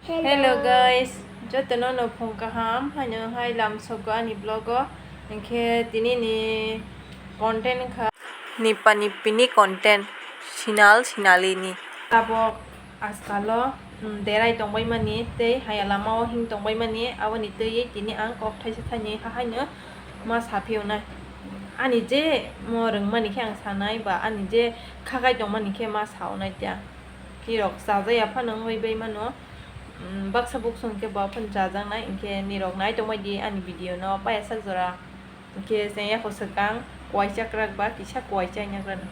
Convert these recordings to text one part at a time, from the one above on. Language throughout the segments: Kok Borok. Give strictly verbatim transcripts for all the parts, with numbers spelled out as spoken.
Hello guys, jotono no phung kaham, haino hai lam sogo ani vlog o. Hinkhe tini ni content kha nipa nipi ni content, sinal sinali ni. Tabok askalo, mm, derai tongbai mani tei haya lama o hing tongbai mani, aboni twi tini ang kok thaisa thaini haino ma saphi onai. Ani je mo rwngmani khe ang sanai ba ani je khakai tongmani khe ma sa onai tei ang. Nirok chajaya phano wngwi bai mano. Mm, baksa buksu hwnkhe bo phano chajaknai, hinkhe nirok nai tongbai di ani video no paiyasak jora. Hinkhe chengya kho swkang kuaisa kwrak ba kisa kuaisa wngya kwrwno.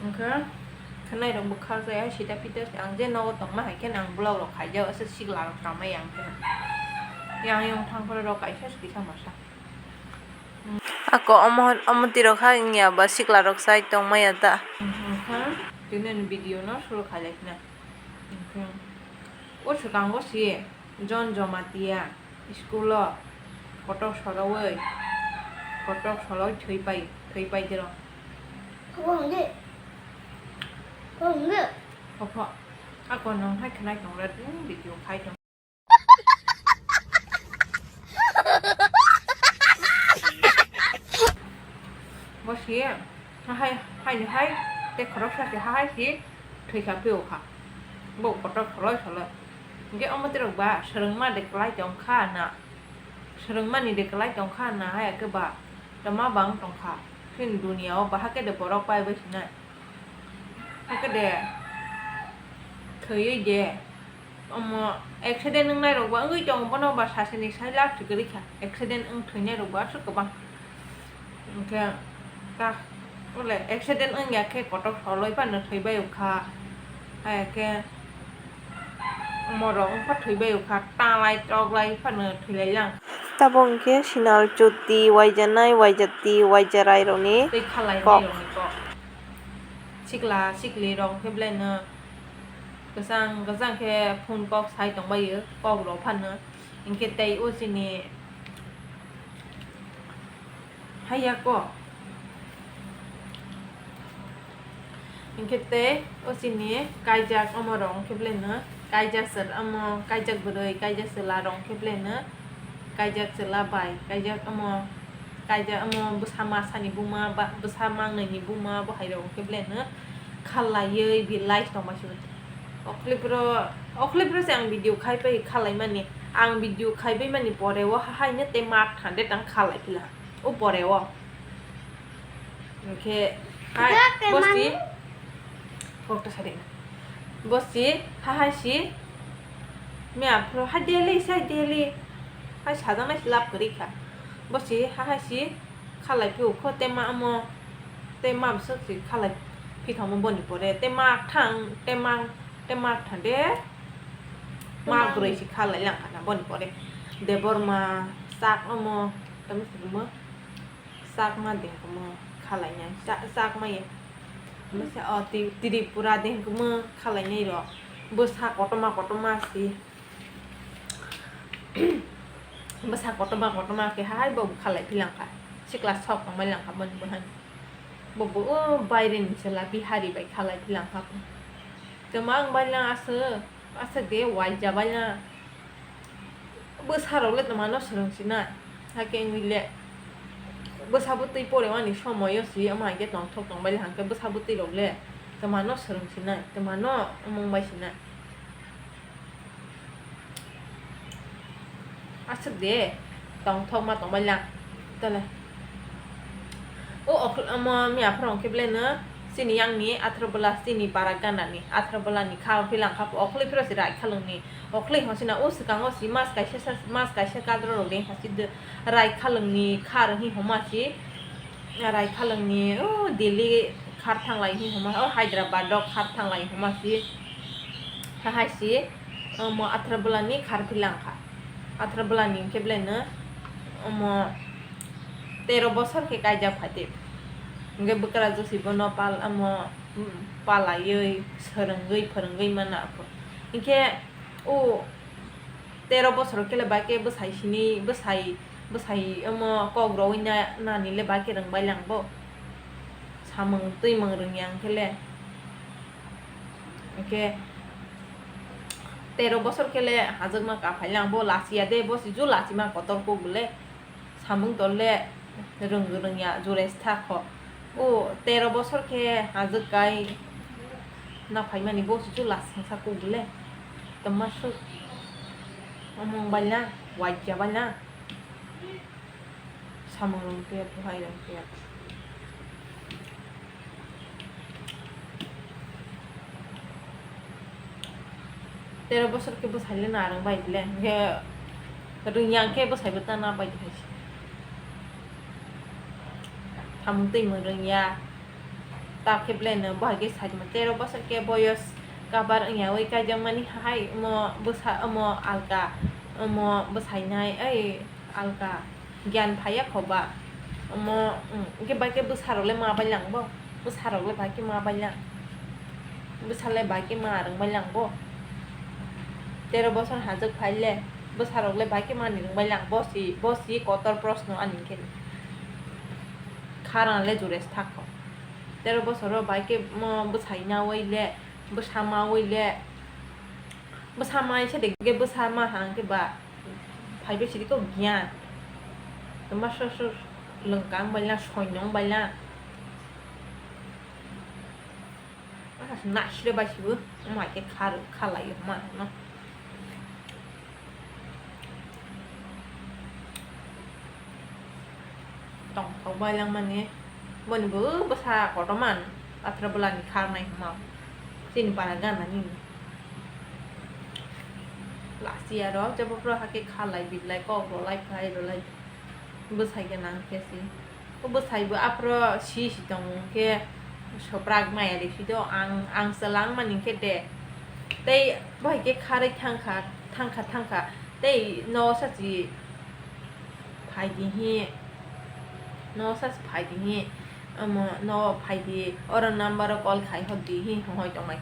Wngkha khanai rok bwkha jaya sita pita se ang je nogo tongma hai khe ang vlog rok khaijak ase sikla rok tongmai ang khe. Yang yang thang phora rok kaisa se kisa masa. Ako omo, omo tirok ha wngya ba sikla rok sai tong maya ta. Wngkha tini ni video no suru khailai khna. Wngkha o swkango si John Jomatia school o kotok sorowi, kotok sorowi thwi pai, thwi pai diro. Obo hwnde. Obo hwnde. Obo. Ako nong hai khnai tong re, video khai tong. Bo si, hai, hai ni hai, tei khoroksa si hai si thwikha phiyokha. Bo kotor kholoi kholoi. Hinkhe omo tirok ba swrwngma de kwlai tongkha na. Swrwngmani de kwlai tongkha na, hai khe ba tama bang tongkha. Chini dunia o bahai khe de borok pai bai sinai. Hakhe de thwiwi de. Omo accident wngnai rok bo wngwi tongo, bono ba sasini sai lak si kwrwi kha, accident wng thwinai rok bo aswk kwbang. Hinkhe ta, ule accident wngya khe kotor soloi phano thwibai kha, hai khe morok wngkha thwibai kha, talai toklai phano thwilai lang. Tabok hinkhe sinal chuti waijanai, waijati, waijarai rokni kok. Tei khalai rokni kok. Sikla sikli rok khe belai no kwchang kwchang khe phone kok sai tongbaio, kok rok phano. Hinkhe tei o chini haiya kok. Hinkhe tei o chini kaijak omo rok khe belai no kaijak sir omo, kaijak bwrwi, kaijak chwla rok khe belai no kaijak chwla bai, kaijak omo. Kaijak omo bwsa masani buma ba bwsa mangnaini buma bo hai rok khe belai no khalaiwi belai tongma se. Okhliphuru, okhliphuru se ang video khai pai khalaimani. Ang video khai pai mani pore o haino tei mak thande tang khalai phila. O pore o. Hinkhe hai bosti. Kokta sari. Bo si, ha hai si, me aphuru hai daily, sai daily, hai sajak nai si lab kwrwi kha. Bo si, ha hai si, khalai phi ukho, tei ma omo, tei ma bwswk si khalai phi kha omo boni pore, tei ma thang, tei ma, tei ma thang de, ma brwi si khalai lang kha na boni pore. Debor ma, sak omo, tamo si omo. Chakma de hwnkhe mo khalai nai, cha-, chakma ya. Masa o Tri-, Tripura de hwnkhe mo khalai nai rok. Bwsa kotorma kotorma si. Bwsa kotorma kotorma khe hai bo khalai phi lang kha. Sikla sok tong bai lang kha boni bo hai. Bo bo o baire ni chwla Bihari bai khalai phi lang kha. Tei ma ang bai lang aswk, aswk de waija bai lang. Bwsarok le twmano swrwng sinai, hakhe wngwi le bwsa bwtwi poremani somoio si, omo hai khe tongthok tongbai le, hakhe bwsa bwtwi rok le twmano swrwng sinai, twmano wng bai sinai. Aswk de tongthok ma tongbai lang, tole. O okhol-, omo miya phuru hwnkhe belai no chini yang ni atharo bwla chini para gana ni atharo bwla ni kha phi lang kha, okholi phuru si rai khalung ni. Okhli hwn sina o swkango si mas kaisa sa, mas kaisa kadro rok de hasi de rai khalung ni khar hi homa si, rai khalung ni o Delhi khar thanglai hi homa, o Hyderabad rok khar thanglai homa si. Ha hai si omo atharo bwla ni khar phi lang kha. Atharo bwla ni hwnkhe belai no omo tero bosor khe kaijak phai de. Hwnkhe bwkrajwk si bono pal omo, mm, palaiwi swrwngwi phwrwngwi mano. Hwnkhe o tero bosor khe le bai khe bwsai sini, bwsai, bwsai omo kok rwui na, nani le bai khe rwngbai lang bo. Samung twimung rwngya hwnkhe le. Hwnkhe tero bosor khe le hajwkma kaphai lang, bo lachiya de, bo sijo lachima kotor kuk le, samung tol le rwng rwngya jure stha kho. O tero bosor khe hajwk kai na phaimani, bo sijo lachingsa kuk le, twma swk omong baila, waikya baila. Samung rwng khe, buhai rwng khe. Tero bosor khe bwsai le narwng bai bile, hwnkhe rwngya hwnkhe bwsai bo ta na bai hai se. Samung twi mung rwngya. Ta khe bile no bahai khe sai tongma. Tero bosor khe boyos kabar wngya oi kaijakmani hai omo bwsa omo alka omo bwsainai ei. Alka gyan phaiya kho ba. Omo, mm, hwnkhe bai khe bwsarok le ma bai lang bo. Bwsarok le bai khe ma bai lang. Bwsa le bai khe ma rwng bai lang bo. Tero bosor hajwk phai le bwsarok le bai khe mani rwng bai lang. Bo si, bo si kotor proshno ani hwnkhe. Kharang le jure stha kho. Tero bosoro bai khe mo bwsai naui le, bwsa maui le. Bwsa mai se de ge bwsa ma hang khe ba. Phaibai sidi kok giyan. Toma sor sor lwngkang baila, soinong baila. Asa nasire bai sibo, mai khe khar, khalai ma no. Tongthok bai langmani, boni bo bwsa kotorma, aphra bwlani kharnai hwnma, chini para gana nini. Lasi aro jabo phro hakhe khalai biklai kok rolai khai rolai bwsai gana khe si. O bwsai bo aphro si si tongo khe soprak maya risi do ang, ang chwla wngmani khe de. Tei bo hai khe kharwi thangkha, thangkha, thangkha. Tei no sachi phai di hi, no sachi phai di hi, omo no phai di, oro number o call khai hor di hi, hoi tong nai.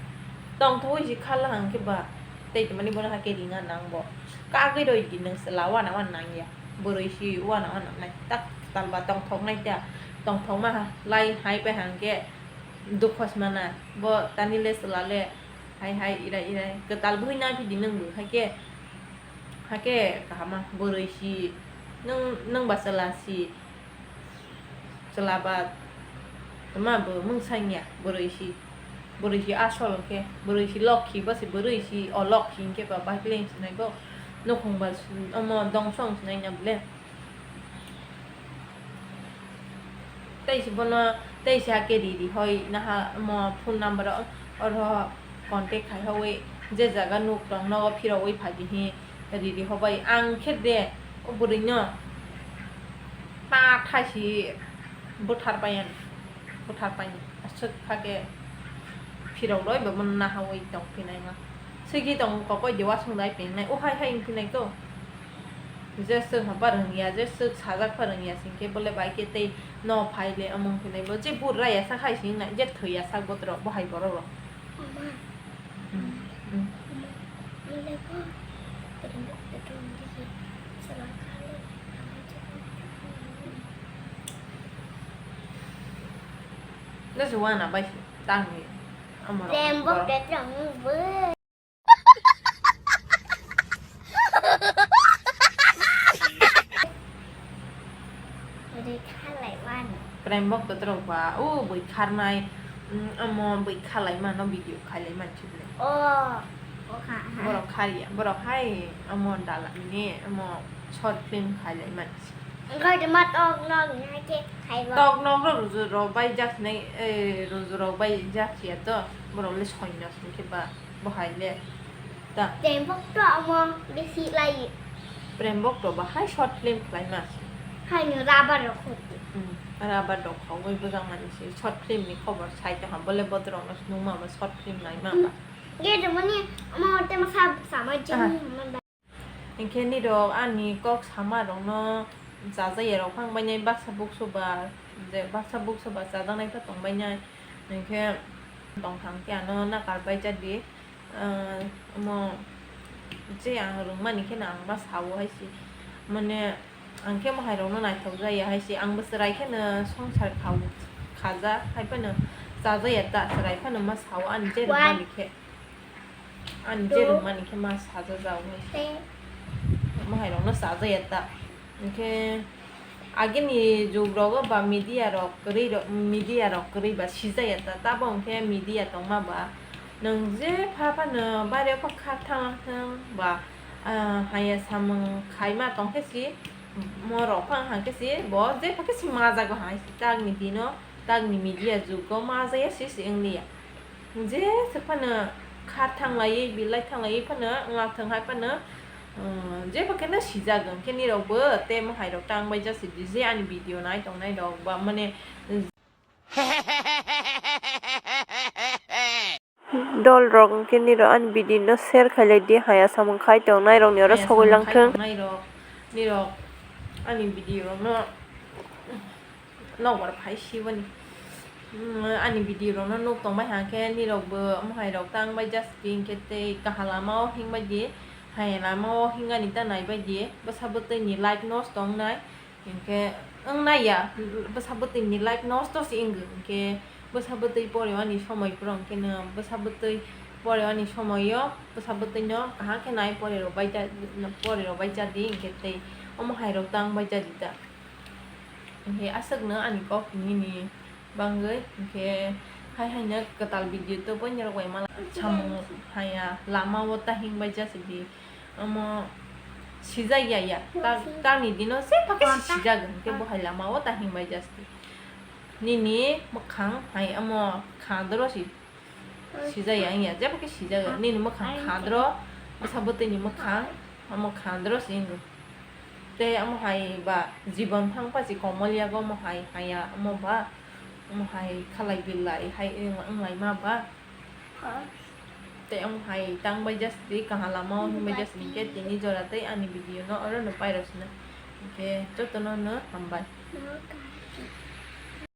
Tongthok oi si khala hang khe ba, tei tongmani bono hakhe ringa nang bo. Kagwi roi di nwng chwla wana wana nang ya. Bwrwi si wana wana nai. Tak talba tongthok nai ta. Tongthok ma ha, lai hai pai hang khe dukho se mana. Bo tani le chwla le hai hai irai irai. Kwtal bwrwi nai phi di nwng bo hai khe. Hakhe kahama bwrwi si, nwng, nwng ba chwla si, chwla ba tma bo mungsang ya, bwrwi si, bwrwi si asol hwnkhe, bwrwi si lokhi, bo se bwrwi si, o lokhi hwnkhe ba bahai khe le sinai bo, nukhung ba omo dongso wng sinai na bole. Tei se bono, tei se hakhe riri hoi naha omo phone number o, oro contact khai hoi, je jaga nuk tong nogo phirogwi phai di hi riri hobai. Ang khe de o bwrwi no pa thaisi bwthar pai, bwthar pai aswk hakhe phirok roi bo bono naha oi tong phinai ma. Swigwi tong kokoi de wasung dai phinai, o hai hai wng phinai to. Je swk ha barwng ya, je swk sajak barwng ya, sing khe bole bai khe tei no phai le, omo wng khe nai bo je bur raya sak hai sing nai, je thwi ya sak botrok bo hai borok rok. No se wana bai se tang ni. Omo rok Rembo borok. Petrang bo. Bwrwi khalai mano. Prem bok to torok ba, o bwrwi kharnai, mm, omo bwrwi khalai mano, video khailai mani chibole. O, o kha, ha. Borok khariya, borok hai omo dalani, omo short film khailai mani. Wngkha de ma tok nok ni hai khe khaibo. Tok nok rok ruju rok bai jak sinai, eh, ruju rok bai jak siya to, borok le soino sing khe ba. Bo hai le ta. Prem bok to omo bisi lai. Prem bok to bahai short film khlai ma se. Hai no rubber rok khoti. Hmm, rubber rok khogwi bwjak mani se short film ni khobor sai tong ha. Bole botrok no nung ma ba short film nai ma ba. Ge de mani omo te ma sa sama jin. Aha. Hingkhe nirok ani kok sama rokno chajakya rok phang bainai baksa buksuba, je baksa buksuba chajaknai khe tong bainai. Hingkhe tong thang khe ano nakar bai jadi, ah, omo je ang rwngmani kheno ang ma sao hai se, mane ang khe mohai rokno naithok jaya hai se, ang bo chwrai kheno songsar khao, khaja hai phano chajakya ta, chwrai phano ma sao ani je rwngmani khe. Ani je rwngmani khe ma sajajak wngnai se. Mahairokno sajaya ta. Hinkhe agini jugrogo ba media rok kwrwi rok, media rok kwrwi ba sijaya ta. Tabo hinkhe media tongma ba nwng je pha phano baire o kha thang thang ba, ah, haya samung khaima tongkhe si, morok phang hangkhe si bo je phakhe si majago hai si, tagni dino, tagni media jugo majaya si si wngliya. Je se phano kha thanglaiwi, belai thanglaiwi phano wngya thang hai phano, um, jeba kheno sijak, hwnkhe nirokbo tei mwhairok tang bai jak si di, je ani video nai tongnai rok ba mane. Dol rok hwnkhe nirok ani video no share khailai di, haya samung khai tongnai rok ni oro sogwi lang thung. Nirok ani video no nokbar phai siboni. Mm, ani video rokno nuk tongbai hangkhe nirokbo mwhairok tang bai jak si hwnkhe tei kaham lama o himbai di, hai lama o himani ta naibai di, bwsa bwtwi ni life nosto wngnai, hinkhe wngnai ya, bwsa bwtwi ni life nosto se wngkhe, bwsa bwtwi pore ani somoi phuru hwnkhe no bwsa bwtwi pore ani somoi o bwsa bwtwi no kaham khe nai pore rok bai ja, pore rok bai ja di, hinkhe tei omo hai rok tang bai ja di ta. Hinkhe aswkno ani kok nini bangwi, hinkhe hai haino kwtal video tubui nirok bai mala samung haya lama o ta himbai ja si di, omo sijak ya ya, ta, tani dino se phakhe si sijak, hinkhe bo hai lama o ta himbai ja si di. Nini mwkhang hai omo kha doro si. Sijaya wngya, jebo khe sijaya. Nini mwkhang khandro, bwsa bwtwini mwkhang, omo khandro se wngo. Tei omo hai ba jibon thang pasi komol yago omo hai haya, omo ba, omo hai khalai bilai hai wng-, wnglaima ba. Tei omo hai tang bai just twi kaham lama o himbai just hinkhe tini jora tei ani video no oro no pairok sina. Hinkhe jotono no hambai.